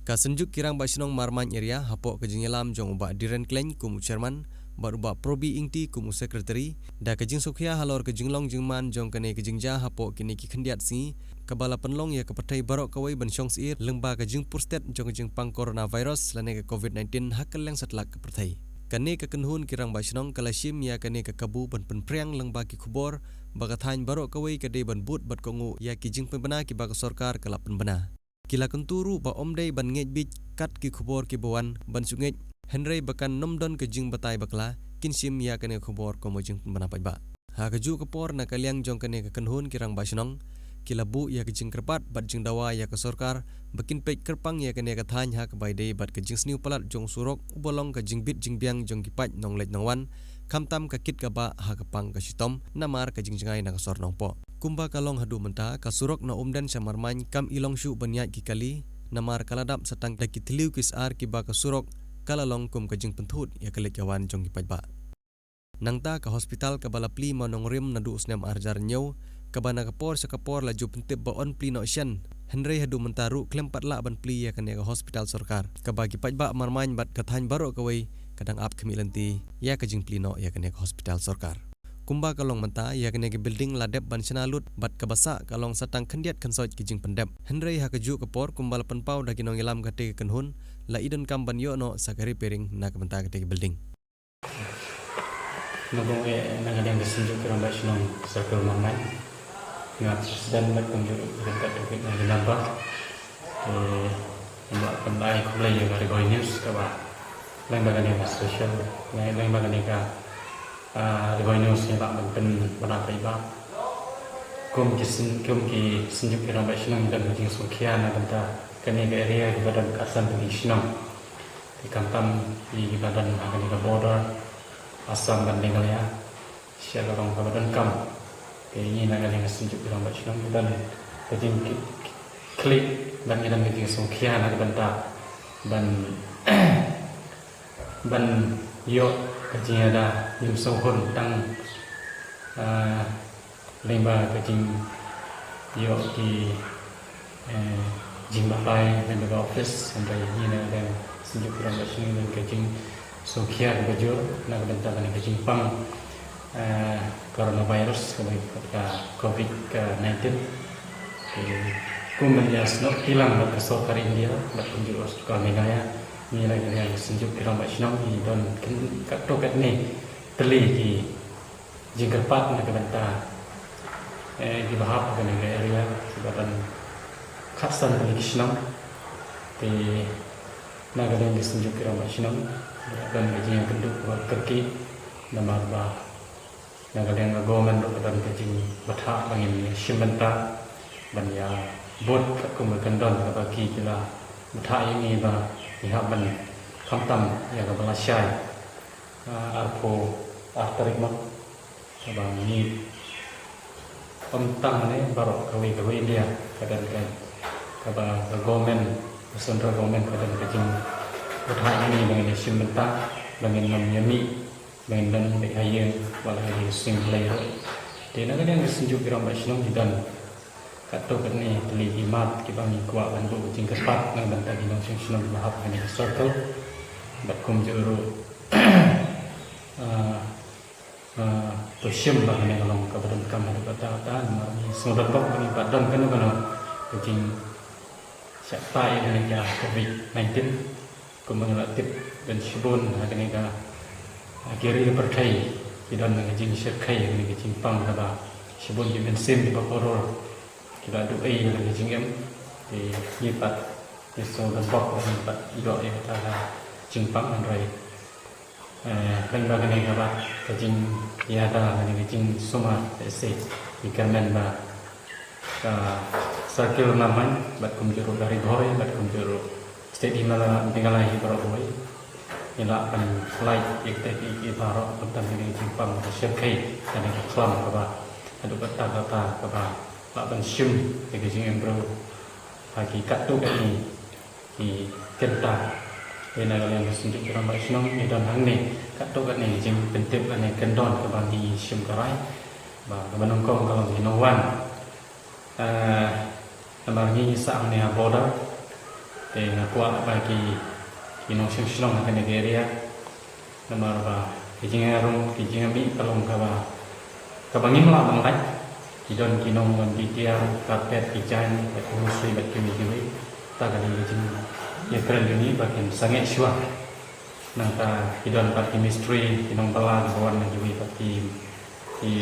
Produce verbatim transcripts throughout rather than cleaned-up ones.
Ka Synjuk ki Rangbah Shnong Marmain Area, hapoh ka jingïalam jong u Bah Diren Klein kum u Chairman bad u Bah Probi Ingti kum u Secretary, da ka jingsngewkhia halor ka jinglong jingman jong kane ka jingjia hapoh kine ki khyndiat sngi, kaba la pynlong ïa ka pyrthei baroh kawei ban shong syiar lyngba ka jingpur stet jong ka jingpang coronavirus lane ka covid nineteen ha kylleng satlak ka pyrthei. Kane ka kynhun ki Rangbah Shnong ka la shim ïa kane ka kabu ban pynphriang lyngba ki khubor ba ka thaiñ baroh kawei ka dei ban bud bad kohnguh ïa ki jingpynbna kiba ka sorkar ka la pynbna. Ki la kyntu ruh ba ym dei ban ngeit beit kat ki khubor kiba wan ban shu ngeit, hynrei ba kan nym don ka jingbatai bakla, kin shim ïa kane ka khubor kum ka jingpynbna paidbah. Ha kajuh ka por, na ka liang jong kane ka kynhun ki Rangbah Shnong, ki la buh ïa ka jingkyrpad bad jingdawa ïa ka sorkar ba kin peit kyrpang ïa kane ka thaiñ ha kaba ïadei bad ka jingsniew palat jong u surok uba long ka jingbit jingbiang jong ki paid nongleit nongwan, khamtam ka kit ka bah ha ka pang ka shitom namar ka jingjngai na ka sor Nongpoh. Kumba ka long haduh mynta, ka surok na Umden sha Marmain kam i long shuh ban ïaid ki kali namar ka la dap sa tang da ki thliew ki sar kiba ka surok ka la long kum ka jingpynthut ïa ka leit ka wan jong ki paidbah. Nangta ka hospital kaba la plie mawnongrim naduh u snem ar hajar hynñiew, kaba na ka por sha ka por la ju pyntip ba yn plie noh shen, hynrei haduh mynta ruh khlem pat lah ban plie ïa kane ka hospital sorkar, kaba ki paidbah Marmain bad ka thaiñ baroh kawei ka dang ap khmih lynti ïa ka jingplie noh ïa kane ka hospital sorkar. Kumba ka long mynta, ïa kane ka building la dep ban shna lut bad kaba sah ka long sa tang khyndiat khynsoit ki jingpyndep. Hynrei ha kajuh ka por, kumba la pynpaw da ki nongïalam kate ka kynhun, la i donkam ban ïoh noh sa ka repairing na ka bynta kate ka building. Nga bun eh na ka liang ka Synjuk ki Rangbah Shnong Circle Marmain. Nga president bad kumjuh ka tokit na ka number. Te nga pynbna khublei ïa ka Ri Bhoi News kaba lyngba kane ka social, lyngba kane ka, ah, Ri Bhoi News ngi lah ban pynbna paidbah. Kum ki syn, kum ki Synjuk ki Rangbah Shnong ngi don ka jingsngewkhia na bynta kane ka area kaba don ka san tylli ki shnong. Te khamtam ïa kiba don ha kane ka border Assam bad Meghalaya. Sha ka long kaba donkam. Te ngi na ka liang ka Synjuk ki Rangbah Shnong ngi don ka jingkit khlieh bad ngi don ka jingsngewkhia na ka bynta ban, ban ïoh ka jingïada ïa u sngewhun tang, ah, lyngba ka jingïoh ki, eh, jingbatai lyngba ka office, hynrei ngi na ka liang Synjuk ki Rangbah Shnong ngi don ka jingsngewkhia kaba jur na ka bynta kane ka jingpang, eh, coronavirus kaba, ka covid ka nineteen. Te kum ban ïasnoh kti lang bad ka sorkar India bad kumjuh ka sorkar Meghalaya, ngi na ka liang Synjuk ki Rangbah Shnong ngi don katto katne tylli ki jingkyrpad na ka bynta, eh, kiba hap ha kane ka area, kiba don khatsan tylli ki shnong. Te na ka liang ka Synjuk ki Rangbah Shnong don ka jingïakynduh kaba kyrkieh namar ba na ka liang ka government ruh ka don ka jingbthah ba ngin shim bynta ban ïa bud katkum ka kyndon kaba ki, ki la bthah ïa ngi ba ngi hap ban khamtam ïa kaba lashai, ah, arphew ar tarik ma. Kaba ngi ym tang ne baroh kawei kawei India ka don ka, kaba ka government, ka central government ka don ka jingbthah ïa ngi ba ngin shim bynta ba ngin nym ïa mih ba ngin don beit ha ïing, wat la ha ïing sing Blei ruh. Te na ka liang ka Synjuk ki Rangbah Shnong ngi don katto katne tylli ki mat kiba ngi kwah ban buh ka jingkyrpad na ka bynta ki nongshong shnong kiba hap ha kane ka circle. Bad kumjuh ruh, ah, ah, to shim ba kane ka long kaba donkam haduh katta katta, namar ngi sngewdon bok ba ngim pat don kano kano ka jing shah ïa kane ka covid nineteen. Kumba ngi la tip, don shibun ha kane ka, ha ki ri pyrthei ki don ka jingshyrkhei ha kane ka jingpang kaba shibun ki mynsiem kiba koror ki la duh ei ha kane ka jingim. Te ngi pat ngi sngewdon bok ba ngim pat ïoh ïa kata ka jingpang, hynrei eh, lyngba kane ka, ba ka jingïada, kane ka jingsumar, te sa ngi kyrmen ba ka circle Marmain bad kumjuh ruh ka Ri Bhoi bad kumjuh ruh state Himalaya, Meghalaya hi baroh kawei, ngi lah ban lait ïa kita ki, ki baroh, khamtam kane ka jingpang, ka shyrkhei, kane ka khlam kaba haduh katta katta kaba lah ban shim ïa ka jingim briew ha ki katto katne ki kynta. Te na ka liang ka Synjuk ki Rangbah Shnong ngi don hangne katto katne ka jingpyntip lane kyndon kaba ngi shim ka rai ba kaba nyngkong ka long ki nongwan. Eh, namar ngi ngi sah hangne ha border, Te nga kwah ba ki, ki nongshong shnong ha kane ka area, namar ba ki jingïarum, ki jingïamih ka long kaba, kaba ngim lah ban lait. Ki don ki nongwan ki tiar, carpet, ki jaiñ, bad ki husui, bad kiwei kiwei. Ta ka dei ka jingïakren jong ngi ba kin sangeh shuwa. Nangta ki don pat ki mistri, ki nongbylla, kiba wan na kiwei pat ki, ki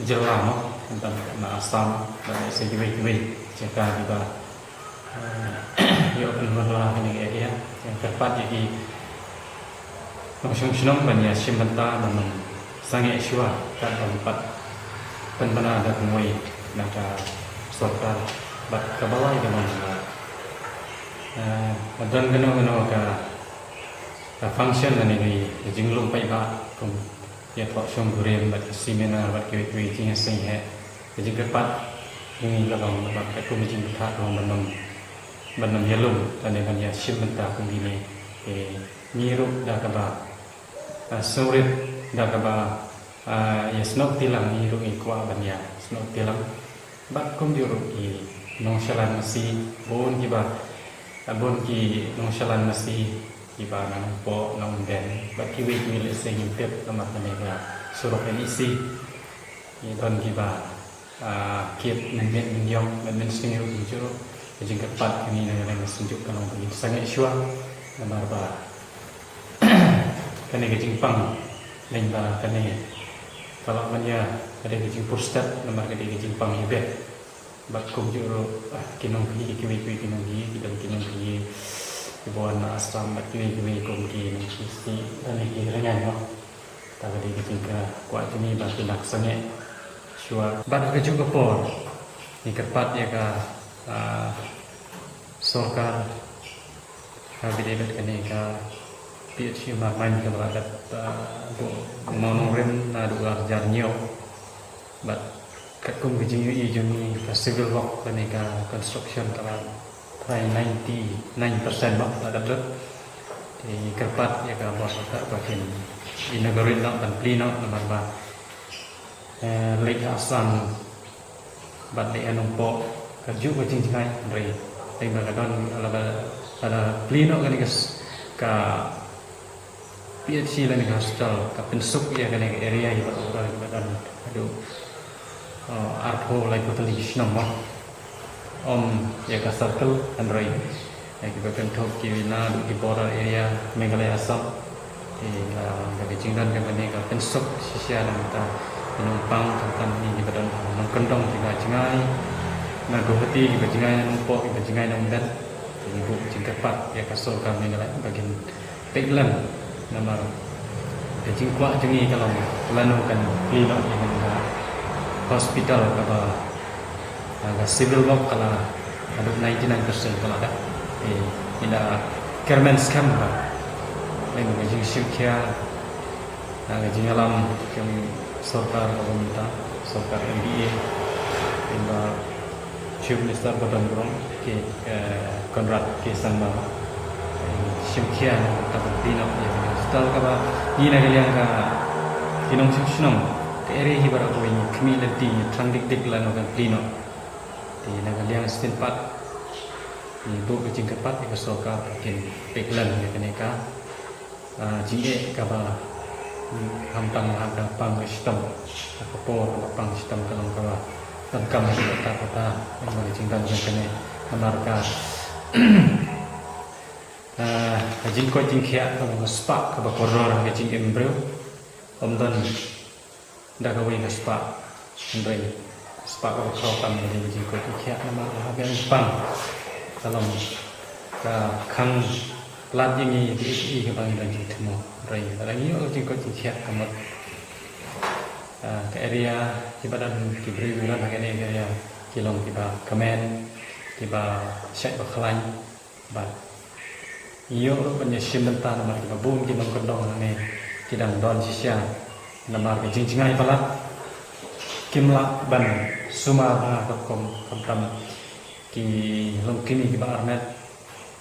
jylla mo, nangta na Assam, bad sa kiwei kiwei jaka kiba, eh, ïoh pynbylla ha kane ka area. Nga kyrpad ïa ki nongshong shnong ban ïashim bynta, ban ym sangeh shuwa, katba ym pat pynbna da kumwei na ka sorkar. Bad kaba lai ka long ba, eh, don kano kano ka, ka function lane ka jinglong paidbah, kum ïathoh shongkurim bad ka seminar bad kiwei kiwei jingïaseng heh. Ka jingkyrpad jong ngi ka long, bad katkum ka jingkyrpad ka long ban ym, ban ym ïalum lane ban ïashim bynta kum kine. Te ngi ruh da kaba, ah, sngewrit, da kaba, ah, ïasnoh kti lang, ngi ruh ngi kwah ban ïasnoh kti lang. Bad kumjuh ruh ki nongshakri masi, bun kiba, ah, bun ki nongshakri masi kiba na Nongpoh, na Umden, bad kiwei kiwei lehse ngim tip namar kane ka surok N E C. Ngi don kiba, ah, kit mynmiet mynïong, mynmiet mynsngi ruh kumjuh ruh. Ka jingkyrpad ka ngi na ka liang ka Synjuk ka long ba ngin sangeh shuwa, namar ba kane ka jingpang, lane ba kane ka lah ban ïa, ka dei ka jingpur stet, namar ka dei ka jingpang ïa beh. Bad kumjuh ruh, ah, ki nongkynnoh, kiwei kiwei ki nongkynnoh, ki don ki nongkynnoh kiba wan na Assam, bad kiwei kiwei kum ki nongkynnoh, don ki ryngan mo. Ta ka dei ka jingkwah jong ngi ba kin nang sangeh shuwa. Bad ha kajuh ka por ngi kyrpad ïa ka, ah, sorkar, ha kaba ïadei bad kane ka P H C Marmain kaba la dep, ah, buh mawnongrim naduh ar hajar hynñiew. Bad katkum ka jingïohi jong ngi, ka civil work lane ka construction ka la try ninety nine percent bad la dep lut. Te ngi kyrpad ïa ka bor sorkar ba kin inaugurate noh, ban plie noh, namar ba, eh, leit ha Assam bad leit ha Nongpoh, kajuh ka jingjngai, hynrei lada ka don, lada, lada plie noh kane ka s-, ka P H C lane ka hospital, ka pynsuk ïa kane ka area ïa baroh kiba don haduh, uh, arphew laiphew tylli ki shnong mo. Ym ïa ka circle, hynrei ïa kiba kynthup ki naduh ki border area Meghalaya Assam. Te la ka jingdon kane ka pynsuk shisha na ka bynta ki nongpang, khamtam ïa kiba don ha nongkyndong kiba jngai na Guwahati, kiba jngai na Nongpoh, kiba jngai na Umden. Te ngi buh jingkyrpad ïa ka sorkar Meghalaya ba kin peit lang, namar ka jingkwah jong ngi ka long lano kan plie noh ïa kane ka hospital kaba, ah, ka civil work ka la haduh ninety nine percent ka la dep. Te ngi da kyrmen skhem ba lane ka jingshim khia, ah, ka jingïalam jong sorkar kaba mynta, sorkar M D A, lane ka Chief Minister ba don burom, K, eh, Conrad K Sangma. Shim khia na ka bynta ban plie noh ïa ka hospital kaba ngi na ka liang ka ki nongshong shnong ka area hi baroh kawei ngi khmih lynti, ngi thrang dik dik lano kan plie noh. Te na ka liang shisien pat ngi buh ka jingkyrpad ïa ka sorkar ba kin peit lang ïa kane ka ah, jingeh kaba, hmm, khamtam ha ka pang ka shitom, ha ka por kaba pang shitom ka long kaba donkam ha ka kata kata, ha ka jingdon jong kane, namar ka, ah, ka jingkoit jingkhiah ka long ka spah kaba kordor ha ka jingim briew. Ym don da kawei ka spah, hynrei ka spah kaba khraw tam ka dei ka jingkoit jingkhiah, namar ha ka pang ka long ka khang lad ïa ngi ïa kiei kiei kiba ngi dang jingthmu. Hynrei lada ngi ïoh ka jingkoit jingkhiah ka mut, ah, ka area kiba don ki briew kiba don ha kane ka area ki long kiba kmen, kiba shait ba khlaiñ. Bad ngi ïoh ruh ban ïashim bynta namar kiba bun ki nongkyndong hangne ki dang don shisha namar ka jingjngai palat, kim lah ban sumar ha ka kum, khamtam ki longkmie kiba armet,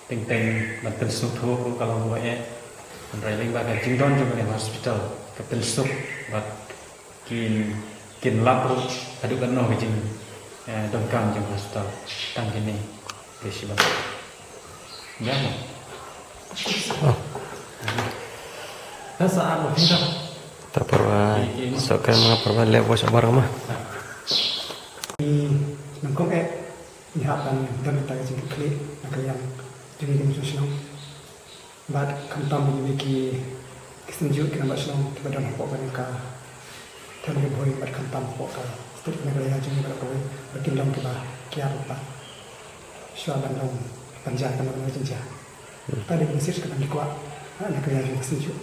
teng teng ban pynsngewthuh ruh ka long kaba eh. Hynrei lyngba ka jingdon jong kane ka hospital ka pynsuk bad kin, kin lap ruh haduh katno ka jing, eh, donkam jong ka hospital. Tang kine. Shiba. Dah mo. Oh. Dah sa aro kita. Ta parwa. So kan ma parwa le bos abar ma. Nangkong eh. Ngi hap ban don kita ka jingkitkhlieh na ka liang jong ngi ki nongshong shnong. Bad khamtam ba ngi ki ki synjuk ki nongshong shnong kiba don hapoh kane ka thaiñ Ri Bhoi bad khamtam hapoh ka state Meghalaya jong ngi bad kawei ba kin long kiba kiar pat shuwa ban long ban jia ka jingjia. Ta dei ka message kaba ngi kwah na ka liang jong ka synjuk.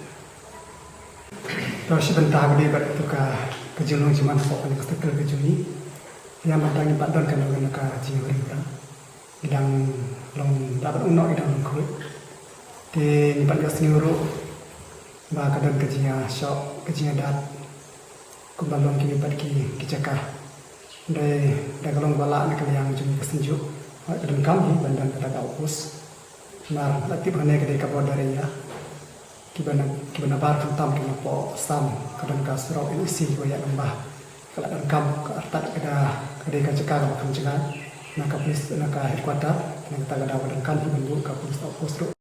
To shi bynta ba dei bad tu ka ka jinglong jingman hapoh kane ka circle ka jong ngi. Ïa mynta ngi pat don ka nongkynnoh ka jingïarap. Ngi dang long da bad u noh ngi dang long khuid. Te ngi pat ïohsngew ruh ba ka don ka jingïashoh ka jingïadat kumba long kine pat ki ki jaka. Dei da ka long ba lah na ka liang jong ka synjuk. Hooid ka donkam hi ban don kata ka outpost. Namar la tip hangne ka dei ka border area. Kiba na kiba nabar khamtam ki napoh Assam ka don ka surok N E C kiba ïaid lyngba. Ka la donkam ka artat ka da ka dei ka jaka kaba kham jngai na ka police na ka headquarter na kata ka daw ka donkam hi ban buh ka police outpost ruh.